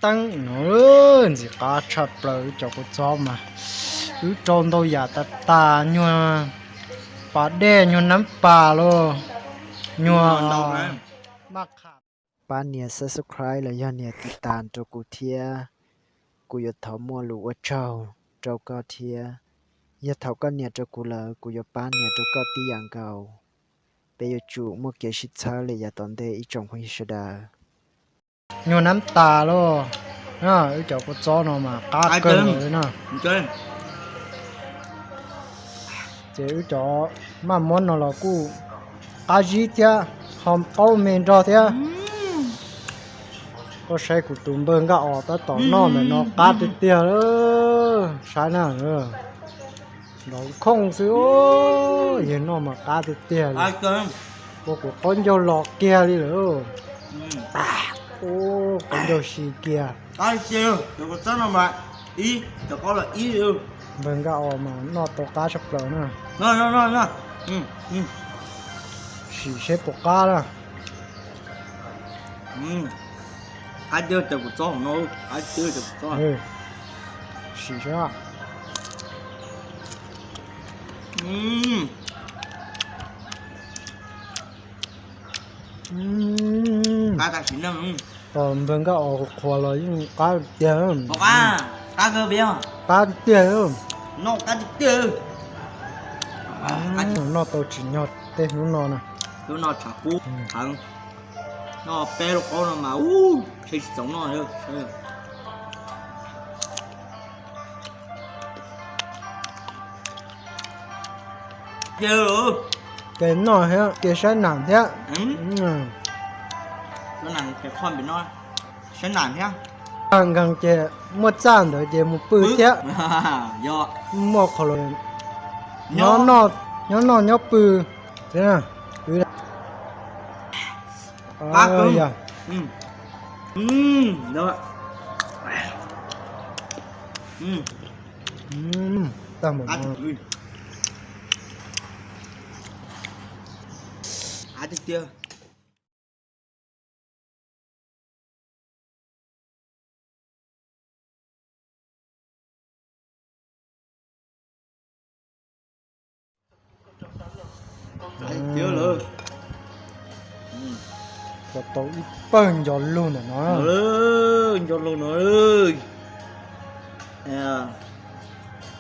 teeb no, ntxim qab tshaj plaws wb cov kua txob mas. Wb rau ntau yam tas tas, nyuag pas dej, nyuag nab pas los, nyuag maj qham. Pab nias subscribe los yog nias tiv tas rau kuv thiab, kuv yuav thov muaj lus ua tsaug rau koj thiab. Yog thaum koj nias rau kuv lawm kuv yuav pab nias rau koj tib yam nkaus. Peb yuav tsum muaj kev sib txhawb li yav tom ntej ib tsoom phooj ywg sawv daws. Nyuag nab tas los, wb cov kua txob no mas qab kawg nkaus li na. Ces wb cov maj muab no los kuj qab zib thiab, ho qaub me nrog thiab. Koj saib kuv tus npawg Nkaj Os tab tom noj ntawm no qab tiag tiag li. Saib na, nrov khooj xwb, yawg noj mas qab tiag tiag li. Ua kuv qaub ncaug los kiag li lawm. Ua qaub ncaug si kiag. Npawg Nkaj Os mas noj tau qab tshaj plaws na. Sim seb puas qab na. Sim seb. Npawg Nkaj Os qhuas qhuas los yeej qab tiag. Qab tiag tiag. Noj tau tsim nyog tej hnub no na. Noj peb lub qaub no mas, ub, tsis txaus noj. Ces noj thiab ces saib nam thiab. Tag nkees ces muaj txaj ntawd ces mus pw thiab. Muaj qhov los nyob noj nyob pw. Tau ib pawg nco lug ntawm no. Nco lug no.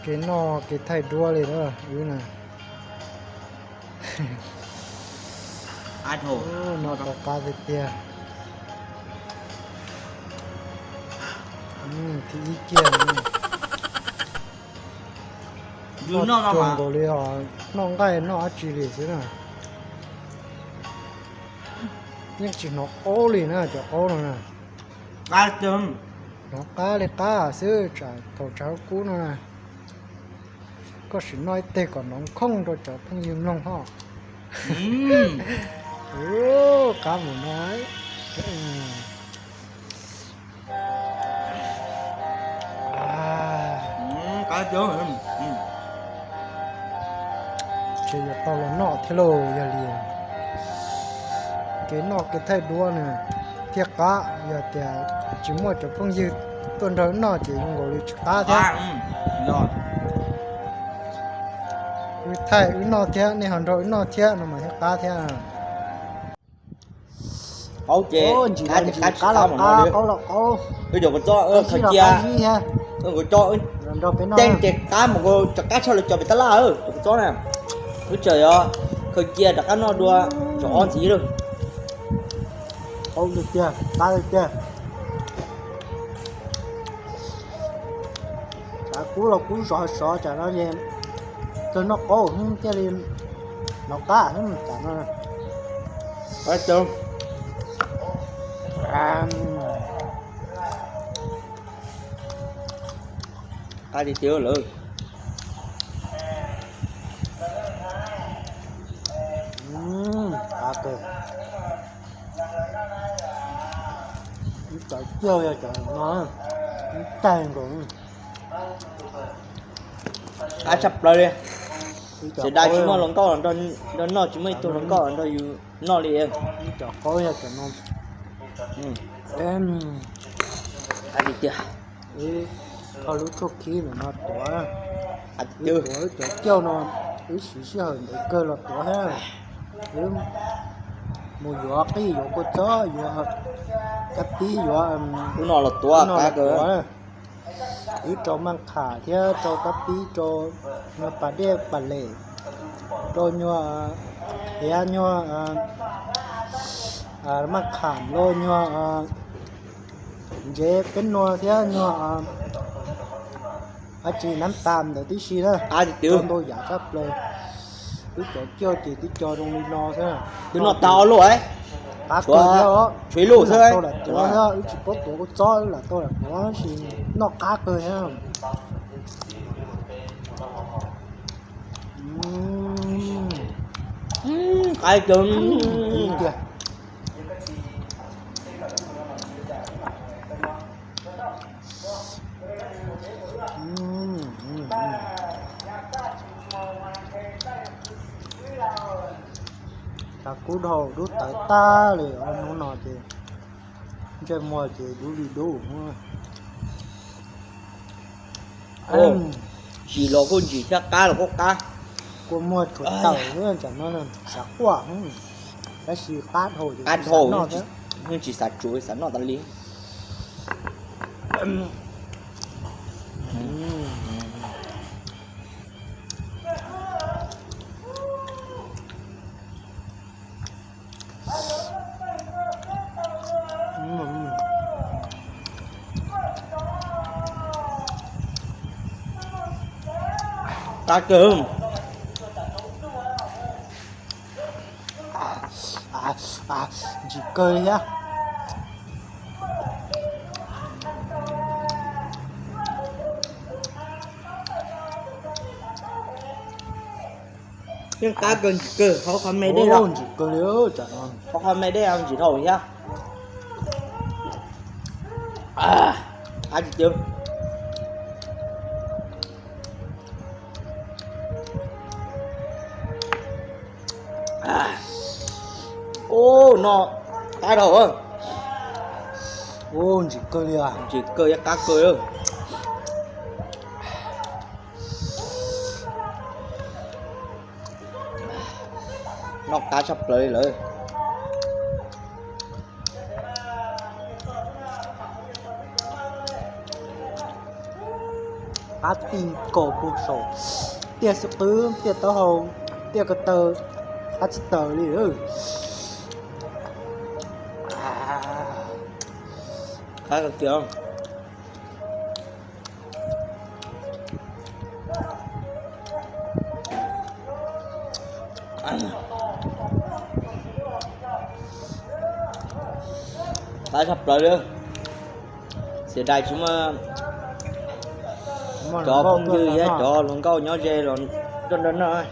Kev noj kev thaij duab li na. Noj tau qab tiag tiag. Thib ib kiag. Noj cuag nkaus li os, noj nqaij noj dab tsi li xwb na. Yeej tsis hnov qaub li na cov qaub no na. Hnov qab li qab xwb tsam thaum tshav kub no na. Koj sim noj ib teg kom hnov khooj rau cov phooj ywg mloog hos. Qab mus no. Ces yuav tau los noj thiab lauj. Yog li kev noj kev thaij duab na thiaj qab, yog tias tsis muaj cov phooj ywg tuaj nrog wb noj ces zoo nkaus li tsis qab thiab. Wb thaij wb noj thiab nej ho nrog wb noj thiab no mas thiaj qab thiab. Qaub ces ntsis qab ntsis qab los qab, qaub los qaub. Wb cov kua txob khaws cia, nrog peb noj ces qab mus rov qab tshaj li cov pem tab laj, cov kua txob na. Wb tseem yuav khaws cia rov qab noj dua tsob ob ntxiv lawm. Qaub tiag tiag, qab tiag tiag. Tshav kub los kub sov sov tsam no ces kawg noj qaub hnub thiaj li hnov qab hnub tsam no. Qab tiag tiag lawm. Qab tiag, ib cov tiag yog cov no, ib taig nkaus. Qab tshaj plaws li. Xav das tsis muaj hluas nkauj los nrog noj, tsis muaj ib tug hluas nkauj los nrog yus noj li. Cov qaub yog cov no. Tiag tiag. Wb kho lub tshuaj khib ntawm no tuav, wb tuav wb cov cauj no, wb siv sij hawm ntev kawg los tuav thiab. Wb mus yuav qij yuav kua txob, yuav kab pib, yuav lub no los tuav. Wb rau maj qham thiab rau kab pib, rau nyuag pas dej pas lem, rau nyuag hiav, nyuag maj qham, rau nyuag ntsev peb nua thiab nyuag dab tsi nab tas ntawd tib si na. Rau ntau yam tshaj plaws. Wb cov cauj ces twb cog zoo li no xwb. Twb noj tag ob lub, qab kawg thiab os. Tshuav ib lub xwb, wb tsis paub tuav kua txob, wb lam tau lam tuav tab sis noj qab kawg thiab. Qab kawg tiag. Thav kub dhau dub tawv tag li, hnub no ces ntsej muag ces dub li dub. Ntsim los kuj ntsim thiab qab los kuj qab. Kua muag tshuav tawm xwb, tam no xav quaj, tab sis qab dhau, qab dhau, yeej tsis xav tsuav xav noj tas li. Qab kawg. Ntsim kawg li thiab. Yeej qab kawg, ntsim kawg, hauv qhov me dej los ntsim kawg li. Hauv qhov me dej ntsim dhau thiab. Qab tiag tiag. Ub, no qab dhau. Ub, ntsim kawg li, ntsim kawg, qab kawg. Noj qab tshaj plaws li lawm. Qab ti nkaus puag saum tiaj xub qwb, tiaj taub hau, tiaj ko taw, qab txij taws li. Qab tiag. Qab tshaj plaws li. Xiam dais tsis muaj cov phooj ywg thiab cov hluas nkauj nyob ze los nrog nrog noj.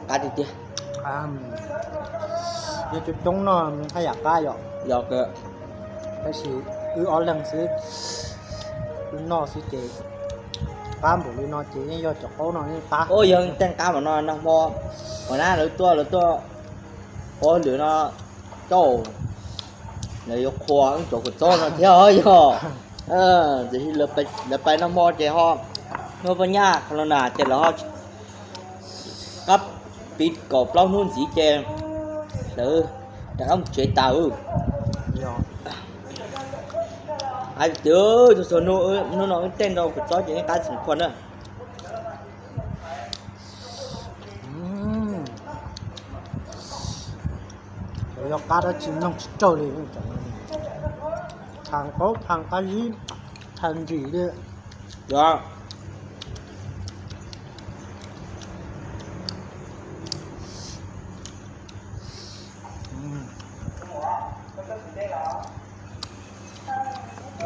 Qab tiag tiag. Yog coob coob no haj yam qab yom. Yog, tab sis wb ob leeg xwb, wb noj xwb ces qab npaum li no ces yeej yog cov qaub no yeej qab. Ub, yog teej qab mas no nag hmo, ua nab lawv tuaj, lawv tuaj ua lwm no cauj, lawv yuav qhuas cov kua txob no thiab yog. Tiam sis lawv pais nag hmo ces ho muaj poj nyaj corona ces lawv ho qab piv kaum plaub hnub ntxiv ces lawv rov qab mus tsev tas. Hais tias txhua txhua hnub no wb tej nrau kua txob ces yeej qab tsis khua na. Yog qab dab tsi mloog tsis raug li, thav qaub thav qab zib thav ntsim li. Yog.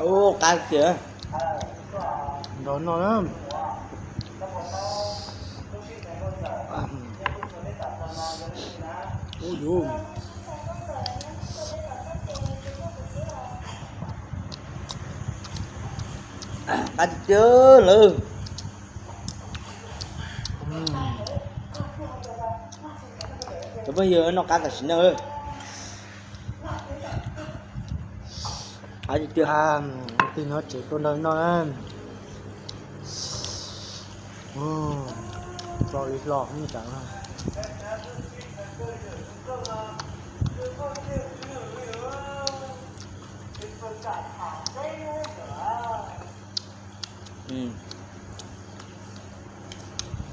Ub, qab tiag. Nrog no na. Ub yus. Qab tiag tiag lawm. Cov phooj ywg, noj qab tam sim neej. Tiag, tig nyob tsev tuaj nrog noj na. Hlo li hlo ib tsam no.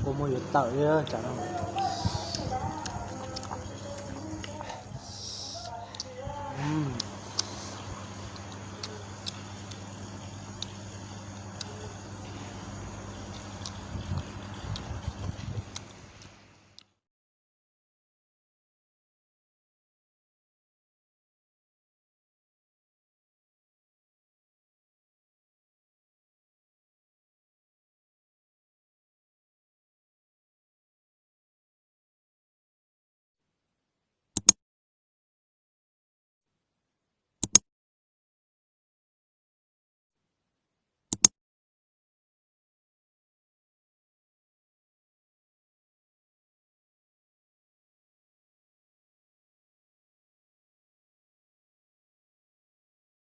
Kua muag yuav tawm li tsam no.